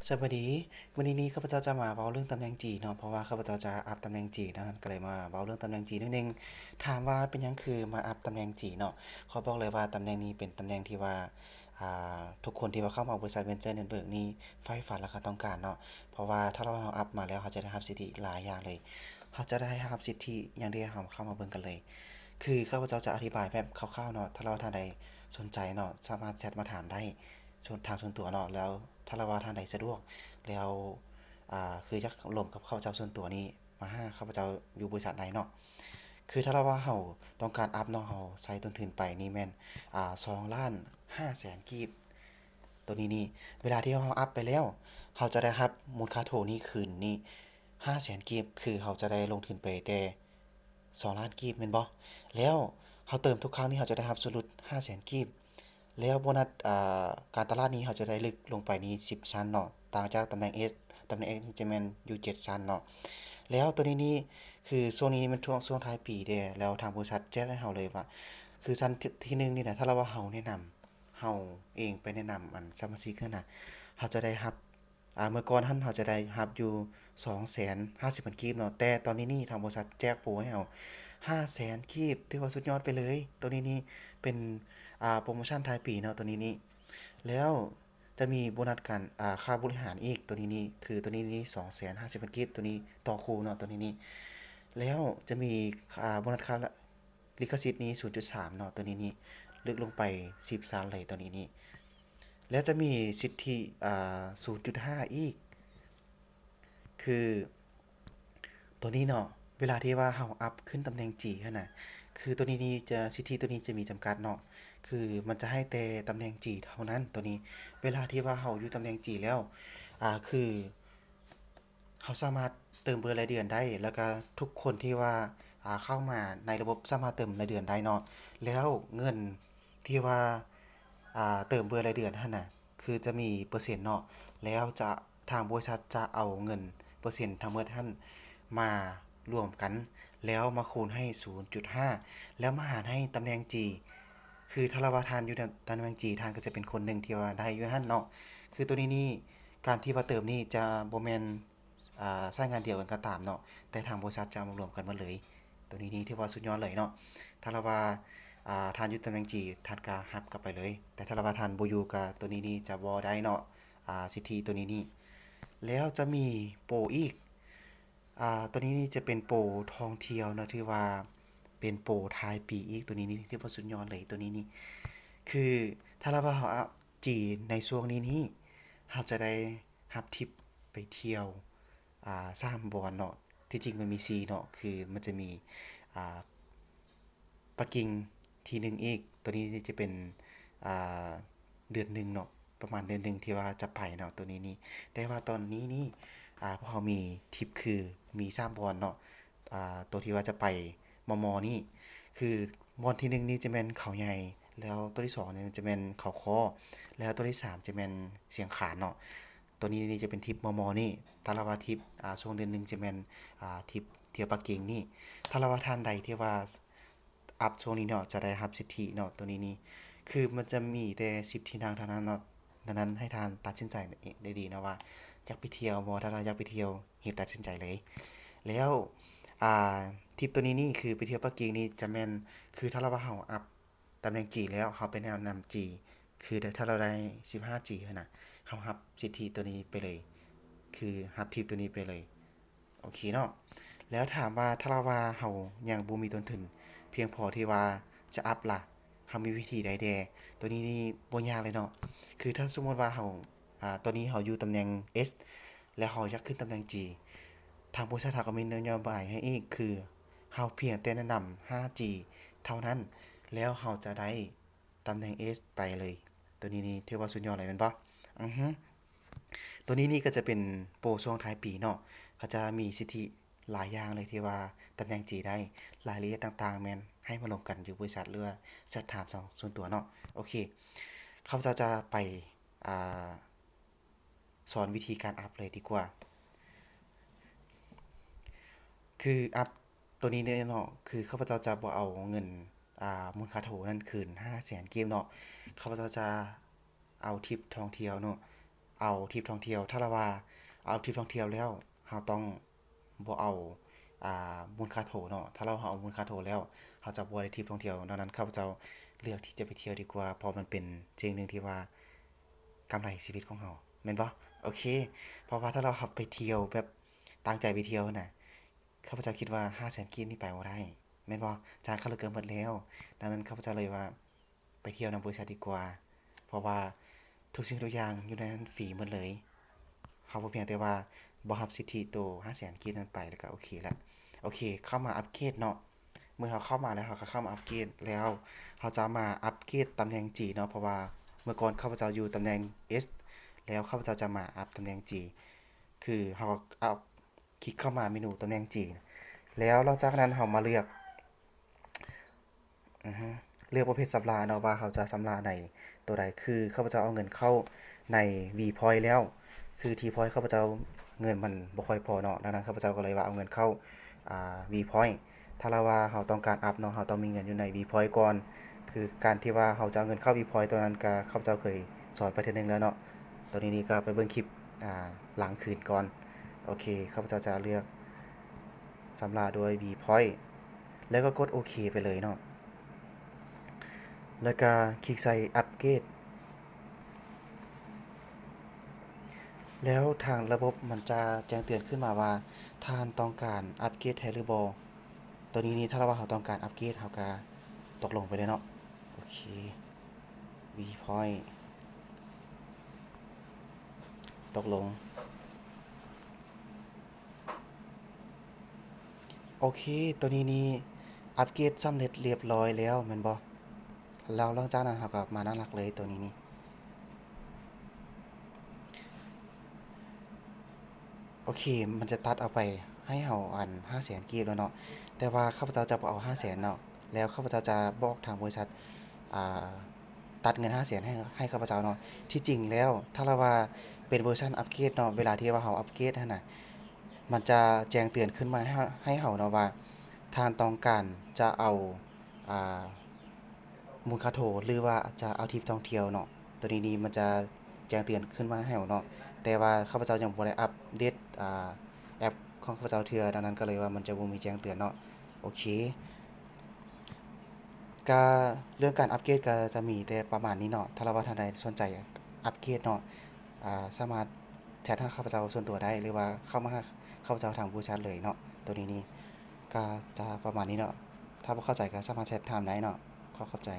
ສະບາຍດີ, ມື້ນີ້ນີ້ຂ້າພະເຈົ້າຈະມາເວົ້າເລື່ອງຕຳແໜ່ງຈີເນາະ, ເພາະວ່າຂ້າພະເຈົ້າຈະອັບຕຳແໜ່ງຈີເນາະ, ກໍເລີຍມາເວົ້າເລື່ອງຕຳແໜ່ງຈີໜ້ອຍໜຶ່ງ. ຖາມວ່າເປັນຫຍັງຄືມາອັບຕຳແໜ່ງຈີເນາະ? ຂໍບອກເລີຍວ່າຕຳແໜ່ງນີ້ເປັນຕຳແໜ່ງທີ່ວ່າ ອ່າ ທຸກຄົນທີ່ວ່າເຂົ້າມາບໍລິສັດ Venture Network ນີ້ໃຝ່ຝັນ ແລະ ກໍຕ້ອງການເນາະ, ເພາະວ່າຖ້າເຮົາອັບມາແລ້ວ ເຮົາຈະໄດ້ຮັບສິດທິຫຼາຍຢ່າງເລີຍ, ເຮົາຈະໄດ້ຮັບສິດທິຫຍັງແດ່ ເຮົາເຂົ້າມາເບິ່ງກັນເລີຍ. ຄືຂ້າພະເຈົ້າຈະອະທິບາຍແບບຄ່າວໆເນາະ, ຖ້າວ່າທ່ານໃດສົນໃຈເນາະ ສາມາດແຊັດມາຖາມໄດ້ ສ່ວນ ທາງສ່ວນຕົວເນາະ, ແລ້ວຖ້າວ່າທ່ານໃດສະດວກ ແລ້ວ ອ່າ ຄືຢາກລົມກັບຂ້າພະເຈົ້າສ່ວນຕົວນີ້ ມາຫາຂ້າພະເຈົ້າຢູ່ບໍລິສັດໄດ້ເນາະ. ຄືຖ້າວ່າເຮົາຕ້ອງການອັບເນາະ, ເຮົາໃຊ້ຕົ້ນທຶນໄປນີ້ແມ່ນ ອ່າ ສອງລ້ານຫ້າແສນກີບ ໂຕນີ້ນີ້. ເວລາທີ່ເຮົາອັບໄປແລ້ວ ເຮົາຈະໄດ້ຮັບມູນຄ່າໂທນີ້ຄືນນີ້ຫ້າແສນກີບ, ຄືເຮົາຈະໄດ້ລົງທຶນໄປແຕ່ ສອງລ້ານກີບແມ່ນບໍ່? ແລ້ວເຮົາເຕີມທຸກຄັ້ງນີ້ ເຮົາຈະໄດ້ຮັບສ່ວນຫຼຸດຫ້າແສນກີບ. ແລ້ວໂບນັດ ອ່າ ການຕະຫຼາດນີ້ ເຮົາຈະໄດ້ລຶກລົງໄປນີ້ສິບຊັ້ນເນາະ, ຕ່າງຈາກຕຳແໜ່ງ S, ຕຳແໜ່ງ S ນີ້ຈະແມ່ນຢູ່ເຈັດຊັ້ນເນາະ. ແລ້ວໂຕນີ້ນີ້ ຄືຊ່ວງນີ້ແມ່ນຊ່ວງ ຊ່ວງທ້າຍປີເດ້, ແລ້ວທາງບໍລິສັດແຈ້ງໃຫ້ເຮົາເລີຍວ່າ ຄືຊັ້ນທີ ທີໜຶ່ງນີ້ນະ, ຖ້າລະວ່າເຮົາແນະນຳ ເຮົາເອງໄປແນະນຳອັນສະມາຊິກຫັ້ນນະ, ເຮົາຈະໄດ້ຮັບ ອ່າ ເມື່ອກ່ອນຫັ້ນເຮົາຈະໄດ້ຮັບຢູ່ສອງແສນຫ້າສິບພັນກີບເນາະ, ແຕ່ຕອນນີ້ນີ້ທາງບໍລິສັດແຈກໂປຣໃຫ້ເຮົາຫ້າແສນກີບ, ຖືວ່າສຸດຍອດໄປເລີຍ. ໂຕນີ້ນີ້ເປັນ ອ່າ ໂປຣໂມຊັນທ້າຍປີເນາະ ໂຕນີ້ນີ້. ແລ້ວຈະມີໂບນັດການ ອ່າ ຄ່າບໍລິຫານອີກ, ໂຕນີ້ນີ້ ຄືໂຕນີ້ນີ້ສອງແສນຫ້າສິບພັນກີບ, ໂຕນີ້ຕໍ່ຄູ່ເນາະ ໂຕນີ້ນີ້. ແລ້ວຈະມີ ອ່າ ໂບນັດຄ່າ ລິຂະສິດນີ້ສູນຈຸດສາມເນາະ, ໂຕນີ້ນີ້ເລິກລົງໄປສິບຊັ້ນເລີຍ ໂຕນີ້ນີ້. ແລ້ວຈະມີສິດທິ ອ່າ ສູນຈຸດຫ້າອີກ ຄືໂຕນີ້ເນາະ, ເວລາທີ່ວ່າເຮົາອັບຂຶ້ນຕຳແໜ່ງ G ຫັ້ນນະ, ຄືໂຕນີ້ນີ້ຈະ ສິດທິໂຕນີ້ຈະມີຈຳກັດເນາະ, ຄືມັນຈະໃຫ້ແຕ່ຕຳແໜ່ງ G ເທົ່ານັ້ນ ໂຕນີ້. ເວລາທີ່ວ່າເຮົາຢູ່ຕຳແໜ່ງ G ແລ້ວ ອ່າ ຄື ເຮົາສາມາດເຕີມເບີລາຍເດືອນໄດ້ ແລ້ວກະທຸກຄົນທີ່ວ່າ ອ່າ ເຂົ້າມາໃນລະບົບສາມາດເຕີມລາຍເດືອນໄດ້ເນາະ. ແລ້ວເງິນທີ່ວ່າ ອ່າ ເຕີມເບີລາຍເດືອນຫັ້ນນະ ຄືຈະມີເປີເຊັນເນາະ, ແລ້ວຈະ ທາງບໍລິສັດຈະເອົາເງິນເປີເຊັນທັງໝົດຫັ້ນມາລວມກັນ ແລ້ວມາຄູນໃຫ້ສູນຈຸດຫ້າ ແລ້ວມາຫານໃຫ້ຕຳແໜ່ງ G. ຄືຖ້າລະວ່າທ່ານຢູ່ຕຳແໜ່ງ G ທ່ານກໍຈະເປັນຄົນໜຶ່ງທີ່ວ່າໄດ້ຢູ່ຫັ້ນເນາະ. ຄືໂຕນີ້ນີ້ ການທີ່ວ່າເຕີມນີ້ຈະບໍ່ແມ່ນ ອ່າ ສາຍງານດຽວກັນກໍຕາມເນາະ, ແຕ່ທາງບໍລິສັດຈະເອົາມາລວມກັນໝົດເລີຍ. ໂຕນີ້ນີ້ຖືວ່າສຸດຍອດເລີຍເນາະ. ຖ້າລະວ່າ ອ່າ ທ່ານຢູ່ຕຳແໜ່ງ G ທ່ານກໍຮັບກັບໄປເລີຍ, ແຕ່ຖ້າລະວ່າທ່ານບໍ່ຢູ່ ກໍໂຕນີ້ນີ້ຈະບໍ່ໄດ້ເນາະ ອ່າ ສິດທິໂຕນີ້ນີ້. ແລ້ວຈະມີໂປຣອີກ ອ່າ ໂຕນີ້ນີ້ຈະເປັນໂປຣທ່ອງທ່ຽວເນາະ, ຖືວ່າເປັນໂປຣທ້າຍປີອີກ. ໂຕນີ້ນີ້ຖືວ່າສຸດຍອດເລີຍ ໂຕນີ້ນີ້. ຄືຖ້າລະວ່າເຮົາ G ໃນຊ່ວງນີ້ນີ້ ເຮົາຈະໄດ້ຮັບທິບໄປທ່ຽວ ອ່າ ສາມບ່ອນເນາະ, ທີ່ຈິງມັນມີສີ່ເນາະ, ຄືມັນຈະມີ ອ່າ ປັກກິ່ງທີໜຶ່ງອີກ, ໂຕນີ້ຈະເປັນ ອ່າ ເດືອນໜຶ່ງເນາະ, ປະມານເດືອນໜຶ່ງທີ່ວ່າຈະໄປເນາະ ໂຕນີ້ນີ້. ແຕ່ວ່າຕອນນີ້ນີ້ ອ່າ ພວກເຮົາມີທິບຄືມີສາມບ່ອນເນາະ, ອ່າ ໂຕທີ່ວ່າຈະໄປມໍ່ໆນີ້ ຄືບ່ອນທີໜຶ່ງນີ້ຈະແມ່ນເຂົາໃຫຍ່, ແລ້ວໂຕທີສອງນີ້ຈະແມ່ນເຂົາຄໍ້, ແລ້ວໂຕທີສາມຈະແມ່ນຊຽງຄານເນາະ. ໂຕນີ້ນີ້ຈະເປັນທິບມໍ່ໆນີ້, ຖ້າລະວ່າທິບ ອ່າ ຊ່ວງເດືອນໜຶ່ງຈະແມ່ນ ອ່າ ທິບທ່ຽວປັກກິ່ງນີ້. ຖ້າລະວ່າທ່ານໃດທີ່ວ່າອັບຊ່ວງນີ້ເນາະ ຈະໄດ້ຮັບສິດທິເນາະ ໂຕນີ້ນີ້. ຄືມັນຈະມີແຕ່ສິບທີ່ນັ່ງເທົ່ານັ້ນເນາະ, ດັ່ງນັ້ນໃຫ້ທ່ານຕັດສິນໃຈໄດ້ດີເນາະວ່າຢາກໄປທ່ຽວບໍ່, ຖ້າວ່າຢາກໄປທ່ຽວ ເຮັດຕັດສິນໃຈເລີຍ. ແລ້ວ ອ່າ ທິບໂຕນີ້ນີ້ ຄືໄປທ່ຽວປັກກິ່ງນີ້ຈະແມ່ນ ຄືຖ້າລະວ່າເຮົາອັບຕຳແໜ່ງ G ແລ້ວ ເຮົາໄປແນະນຳ G ຄືຖ້າລະໄດ້ສິບຫ້າ G ຫັ້ນນະ ເຮົາຮັບສິດທິໂຕນີ້ໄປເລີຍ, ຄືຮັບທິບໂຕນີ້ໄປເລີຍ. ໂອເຄເນາະ. ແລ້ວຖາມວ່າຖ້າລະວ່າເຮົາຍັງບໍ່ມີຕົ້ນທຶນພຽງພໍທີ່ວ່າຈະອັບລະ ເຮົາມີວິທີໃດແດ່? ໂຕນີ້ນີ້ບໍ່ຍາກເລີຍເນາະ. ຄືຖ້າສົມມຸດວ່າເຮົາ ອ່າ ຕອນນີ້ເຮົາຢູ່ຕຳແໜ່ງ S ແລ້ວເຮົາຢາກຂຶ້ນຕຳແໜ່ງ G, ທາງບໍລິສັດເຮົາກໍມີນະໂຍບາຍໃຫ້ອີກ ຄືເຮົາພຽງແຕ່ແນະນຳຫ້າ G ເທົ່ານັ້ນ ແລ້ວເຮົາຈະໄດ້ຕຳແໜ່ງ S ໄປເລີຍ. ໂຕນີ້ນີ້ຖືວ່າສຸດຍອດເລີຍແມ່ນບໍ່? ອືຮຶ. ໂຕນີ້ນີ້ກໍຈະເປັນໂປຣຊ່ວງທ້າຍປີເນາະ, ກໍຈະມີສິດທິ ຫຼາຍຢ່າງເລີຍທີ່ວ່າຕຳແໜ່ງ G ໄດ້, ລາຍລະອຽດຕ່າງໆແມ່ນໃຫ້ມາລົມກັນຢູ່ບໍລິສັດ ຫຼືວ່າແຊັດຖາມສ່ວນຕົວເນາະ. ໂອເຄ, ຂ້າພະເຈົ້າຈະໄປ ອ່າ ສອນວິທີການອັບເລີຍດີກວ່າ. ຄືອັບໂຕນີ້ເນາະ, ຄືຂ້າພະເຈົ້າຈະບໍ່ເອົາເງິນ ອ່າ ມູນຄ່າໂທນັ້ນຄືນຫ້າແສນກີບເນາະ, ຂ້າພະເຈົ້າຈະ ເອົາທິບທ່ອງທ່ຽວເນາະ, ເອົາທິບທ່ອງທ່ຽວ. ຖ້າລາວວ່າເອົາທິບທ່ອງທ່ຽວແລ້ວ ເຮົາຕ້ອງບໍ່ເອົາ ອ່າ ມູນຄ່າໂທເນາະ. ຖ້າລາວເຮົາເອົາມູນຄ່າໂທແລ້ວ ເຮົາຈະບໍ່ໄດ້ທິບທ່ອງທ່ຽວ. ດັ່ງນັ້ນ ຂ້າພະເຈົ້າເລືອກທີ່ຈະໄປທ່ຽວດີກວ່າ ເພາະມັນເປັນສິ່ງໜຶ່ງທີ່ວ່າກຳໄລຊີວິດຂອງເຮົາ ແມ່ນບໍ່? ໂອເຄ ເພາະວ່າຖ້າລາວເຮົາໄປທ່ຽວແບບຕັ້ງໃຈໄປທ່ຽວຫັ້ນນະ ຂ້າພະເຈົ້າຄິດວ່າຫ້າແສນກີບນີ້ໄປບໍ່ໄດ້ ແມ່ນບໍ່? ຈ່າຍຄ່າລົດກໍໝົດແລ້ວ. ດັ່ງນັ້ນ ຂ້າພະເຈົ້າເລີຍວ່າໄປທ່ຽວນຳບໍລິສັດດີກວ່າ ເພາະວ່າທຸກສິ່ງທຸກຢ່າງຢູ່ໃນນັ້ນຟຣີໝົດເລີຍ. ເຮົາພຽງແຕ່ວ່າບໍ່ຮັບສິດທິໂຕຫ້າແສນກີບນັ້ນໄປ ແລ້ວກໍໂອເຄລະ. ໂອເຄ ເຂົ້າມາອັບເກຣດເນາະ. ເມື່ອເຮົາເຂົ້າມາແລ້ວ ເຮົາກໍເຂົ້າມາອັບເກຣດ ແລ້ວເຮົາຈະມາອັບເກຣດຕຳແໜ່ງ G ເນາະ ເພາະວ່າເມື່ອກ່ອນຂ້າພະເຈົ້າຢູ່ຕຳແໜ່ງ S ແລ້ວຂ້າພະເຈົ້າຈະມາອັບຕຳແໜ່ງ G ຄືເຮົາກໍອັບ ຄລິກເຂົ້າມາເມນູຕຳແໜ່ງ G ແລ້ວຫຼັງຈາກນັ້ນເຮົາມາເລືອກ ອືຮຶ ເລືອກປະເພດຊຳລະເນາະ ວ່າເຮົາຈະຊຳລະໃນໂຕໃດ. ຄືຂ້າພະເຈົ້າເອົາເງິນເຂົ້າໃນ V Point ແລ້ວ ຄື T Point ຂ້າພະເຈົ້າເງິນມັນບໍ່ຄ່ອຍພໍເນາະ. ດັ່ງນັ້ນ ຂ້າພະເຈົ້າກໍເລີຍວ່າເອົາເງິນເຂົ້າ ອ່າ V Point. ຖ້າລາວວ່າເຮົາຕ້ອງການອັບເນາະ ເຮົາຕ້ອງມີເງິນຢູ່ໃນ V Point ກ່ອນ. ຄືການທີ່ວ່າເຮົາຈະເອົາເງິນເຂົ້າ V Point ໂຕນັ້ນ ກໍຂ້າພະເຈົ້າເຄີຍສອນໄປເທື່ອໜຶ່ງແລ້ວເນາະ. ໂຕນີ້ນີ້ກໍໄປເບິ່ງຄລິບ ອ່າ ຫຼັງຄືນກ່ອນ. ໂອເຄ ຂ້າພະເຈົ້າຈະເລືອກຊຳລະດ້ວຍ V Point ແລ້ວກໍກົດໂອເຄໄປເລີຍເນາະ ແລ້ວກໍຄລິກໃສ່ອັບເກຣດ ແລ້ວທາງລະບົບມັນຈະແຈ້ງເຕືອນຂຶ້ນມາວ່າ ທ່ານຕ້ອງການອັບເກຣດແທ້ຫຼືບໍ່? ໂຕນີ້ນີ້ ຖ້າລາວວ່າເຮົາຕ້ອງການອັບເກຣດ ເຮົາກໍຕົກລົງໄປເລີຍເນາະ. ໂອເຄ V Point ຕົກລົງ. ໂອເຄ ໂຕນີ້ນີ້ອັບເກຣດສຳເລັດລຽບຮ້ອຍແລ້ວແມ່ນບໍ່? ແລ້ວຫຼັງຈາກນັ້ນເຮົາກໍມາໜ້າຫຼັກເລີຍ ໂຕນີ້ນີ້. ໂອເຄ ມັນຈະຕັດເອົາໄປໃຫ້ເຮົາ ອັນ ຫ້າແສນກີບແລ້ວເນາະ ແຕ່ວ່າຂ້າພະເຈົ້າຈະບໍ່ເອົາຫ້າແສນເນາະ. ແລ້ວຂ້າພະເຈົ້າຈະບອກທາງບໍລິສັດ ອ່າ ຕັດເງິນຫ້າແສນໃຫ້ ໃຫ້ຂ້າພະເຈົ້າເນາະ. ທີ່ຈິງແລ້ວ ຖ້າລະວ່າເປັນເວີຊັນອັບເກຣດເນາະ ເວລາທີ່ວ່າເຮົາອັບເກຣດຫັ້ນນະ ມັນຈະແຈ້ງເຕືອນຂຶ້ນມາໃຫ້ ໃຫ້ເຮົາເນາະວ່າ ທ່ານຕ້ອງການຈະເອົາ ອ່າ ມູນຄ່າໂທ ຫຼືວ່າຈະເອົາທິບທ່ອງທ່ຽວເນາະ. ໂຕນີ້ນີ້ມັນຈະແຈ້ງເຕືອນຂຶ້ນມາໃຫ້ເຮົາເນາະ ແຕ່ວ່າຂ້າພະເຈົ້າຍັງບໍ່ໄດ້ອັບເດດ ອ່າ ແອັບຂອງຂ້າພະເຈົ້າເທື່ອ ດັ່ງນັ້ນກໍເລີຍວ່າມັນຈະບໍ່ມີແຈ້ງເຕືອນເນາະ. ໂອເຄ ກະເລື່ອງການອັບເກຣດກະຈະມີແຕ່ປະມານນີ້ເນາະ. ຖ້າລະວ່າທ່ານໃດສົນໃຈອັບເກຣດເນາະ ອ່າ ສາມາດແຊັດຫາຂ້າພະເຈົ້າສ່ວນຕົວໄດ້ ຫຼືວ່າເຂົ້າມາຫາຂ້າພະເຈົ້າທາງບໍລິສັດເລີຍເນາະ. ໂຕນີ້ນີ້ກະຈະປະມານນີ້ເນາະ ຖ້າບໍ່ເຂົ້າໃຈກະສາມາດແຊັດຖາມໄດ້ເນາະ. ຂໍຂອບໃຈ.